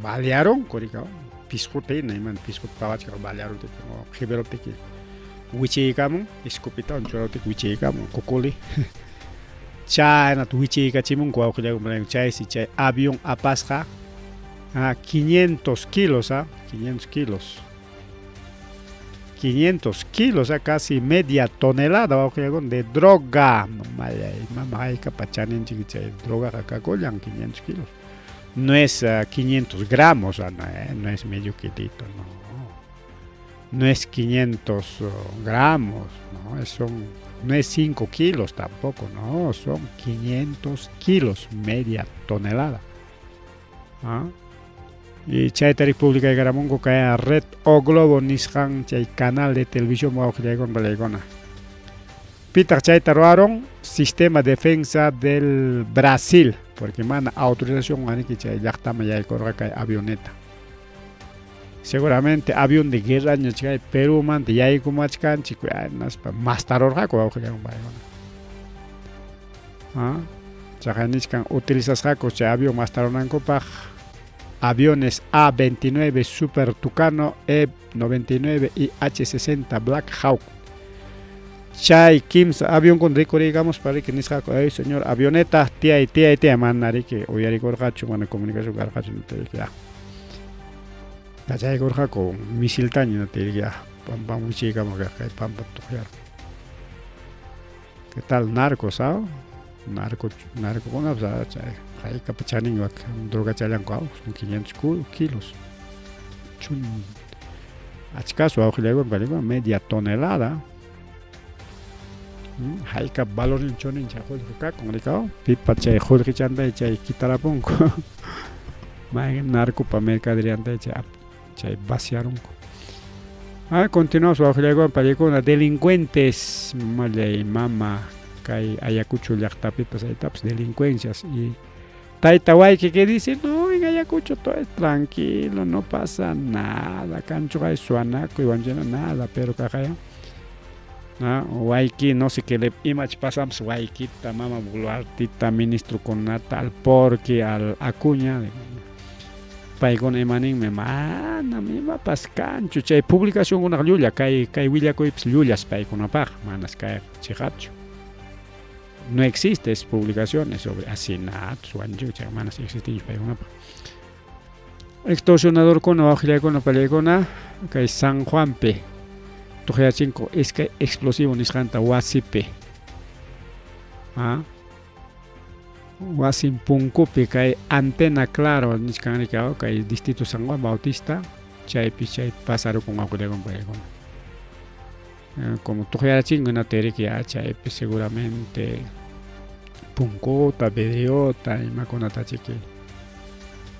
balearonku rikaw pisquta hina imanta pisquta pawachkaq balearuptiki qhipiruptiki wichiykamun escopetawan churaptiki wichiykamun kukuli chaynata wichiykachimunku wawqillaykuna chaysi chay avión apasqa. Ah, 500 kilos, ah, 500 kilos. 500 kilos, ah, casi media tonelada de droga. Mama haykapa chaninchik chay drogaqa kakullan 500 kilos. No es 500 gramos, ah, no, no es medio kilito, no. No es 500 gramos, no, son, no es 5 kilos tampoco, no, son 500 kilos, media tonelada. ¿Ah? Y chayta publicaykaramunku kay Red O Globo nisqan chay canal de televisión wawqillaykuna. Pitaq chayta ruwaron Sistema Defensa del Brasil, porque mana autorización aniki chay llaqtaman yaykurqa kay avioneta. Seguramente avión de guerra chay Perumanta yaykumachkanchik naspa mastarurqaku wawqillaykuna. ¿Ah? Chaqa nichkan utilizasqaku chay avión mastarunankupaq aviones A-29 Super Tucano, E-99 y H-60 Black Hawk. Chay kimsa avión con rikurigamos para que nisqaku ay señor avioneta tiyay tiyay tiyay mana riki uyarikurqachu mana comunicación karqachu ya. Kachaykurqaku misiltaña ya pam pam wichiykamuq kay pampa tuqyar. ¿Qué tal narcos, ah? Narco narcokuna chay haykapa chanin wak droga challanku son 500 kilos. Chun achkasu wawqillaykuna media tonelada. Hayka valornin chonin chay qullqi kakun rikaw pipa chay qullqichanta chay kitarapunku. Mayqin narcopa mercaderianta chay chay vaciarunku. Ah, continuamos wawqillaykuna pallaykuna delincuentes mallay mama kay Ayacucho llaqtapipas aytapas delincuencias y tayta wayki que dice no en Ayacucho todo es tranquilo no pasa nada kanchu hay suanaco y wanchina nada pero kaqaya ah, wayki no sé qué le imach pasamos waykita mama Boluartita ministro kunata al Porqui al Acuña paykuna imaninmi manam imapas kanchu chay publicacionkunaqa llulla kay kay willakuypas llullas paykunapaq manas kay chiqapchu. No existe publicaciones sobre asesinatos wanchu chay manas existinchu paykunapaq. Extorsionadorkuna wawqillaykuna pallaykuna kay San Juanpi tuqyachinku iskay explosivo nisqanta wasipi. Ah, wasin punkupi kay antena claro nichkan riki kay distrito San Juan Bautista chaypi chay pasarukun wawqillaykuna pallaykuna. Como tuqyarachinku hinata ya chaypi seguramente punkuta, vidriota imakunata chiki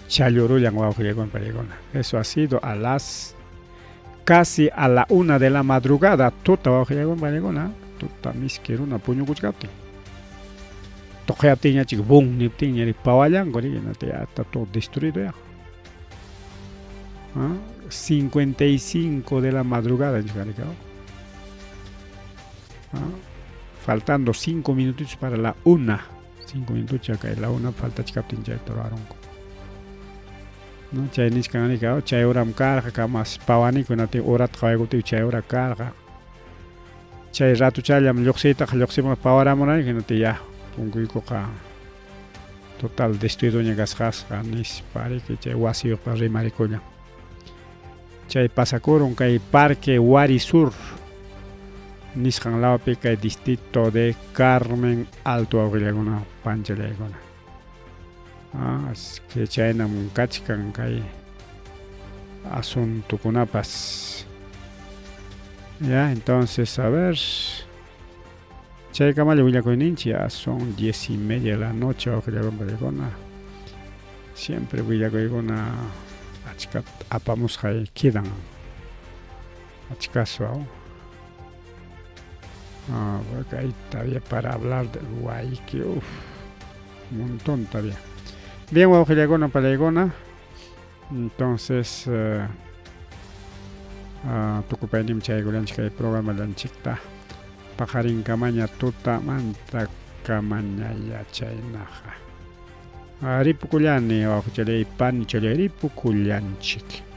challurullan wawqillaykuna pallaykuna. Eso ha sido a las casi a la 1 de la madrugada tuta wawqillaykuna pallaykuna tuta miski runa puñukuchkaptin. Tuqyaptinña chik bum niptinña pawallanku riki ya está todo destruido ya. ¿Ah? 55 de la madrugada ¿Ah? Faltando 5 minutitos para la 1. 5 minutos ya cae la 1 falta chikaptin chay ruwarunku. No chay nichkan riki chay horam karqa kamas pawaniku hinaptin horata qawaykuptin chay hora karqa. Chay ratuchallam lluqsiytaqa lluqsimun pawaramurani hinaptin ya punkuykuqa total destruidoña kasqasqa nispa riki chay wasiyuqpa rimarikullan. Chay pasakurun kay Parque Wari Sur nisqan lawpi kay distrito de Carmen Alto wawqillaykuna panchallaykuna. Ah, que chaynam kachkan kay asuntukunapas. Ya, entonces, a ver. Chaykamalla willakuyninchik ya son 10:30 de la noche wawqillaykuna. Siempre willakuykuna achka apamusqay quedan. Achkasu. Ah, porque ahí todavía para hablar del Huayqui, uff, un montón todavía. Bien, wawqillaykuna pallaykuna. Entonces, tukupayninmi chaykullanchik kay programallanchikta paqarinkamaña tutamanta kamaña yachaynaqa. Ripukullani wawqichalay panichalay ripukullanchik.